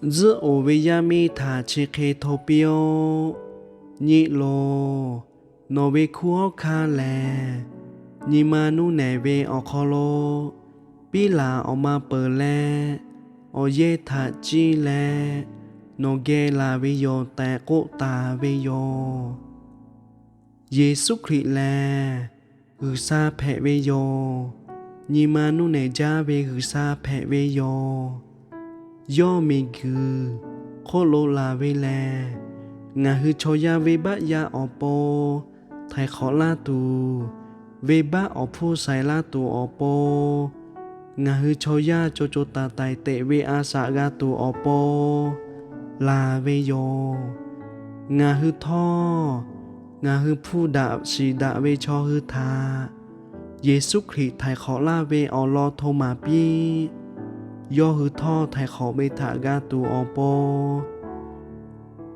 Tzuhˆ oˍ ve yaˇ miˇ htaꞈ chi hk'e hto piˇ-oˆ. Nyi loˬ, nawˬ ve hkunˉ hawˉ hkanˇ lehˬ, nyi ma nuˇ nehˬ ve awˬ hk'aw lo piˉ laˬ awˬ ma peuˬ leh, awˬ yehˇ htaꞈ ciˇ leh nawˬ geh laˬ ve yoˬ tehꞈ k'oˆ taˍ ve yoˬ. Yeˍsuˆ Hkriꞈ lehˬ G'uiˬsha hpehꞈ ve yoˬ. Nyi ma nuˇ nehˬ jaˇ ve G'uiˬsha hpehꞈ ve yoˬ. Yawˇ miˬguiˬ hk'oˆ lo laˬ ve lehˬ, ngaˬ hui chaw yaˇ venˇbaˆ yaˇ awˬ pon htaiˍ hk'awꞈ laˇ tuˬ, venˇbaˆ awˬ hpfuhˇ shaiˍ laˇ tuˬ awˬ pon, ngaˬ hui chaw yaˇ co co taiˍ taiˍ teꞈ ve a shaꞈ g'a tuˬ awˬ pon laˬ ve yoˬ. Ngaˬ hui htawˇ, ngaˬ hui hpuˇ daꞈ shiˍ daꞈ ve chaw hui htaꞈ Yeˍsuˆ Hkriꞈ htaiˍ hk'awꞈ laˇ ve awˬ lawn hto maˍ piˇ. Yawˇ hui htawˇ htaiˍ hk'awꞈ ve htaꞈ g'a tuˬ awˬ pon,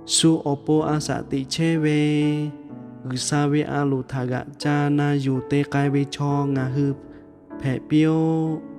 shu awˬ pon a shaꞈ teꞈ chehˇ ve G'uiˬsha ve a loˍ htaꞈ g'aꞈ ca na yuˬ te k'ai ve chaw ngaˬ hui hpehꞈ piˇ-oˆ.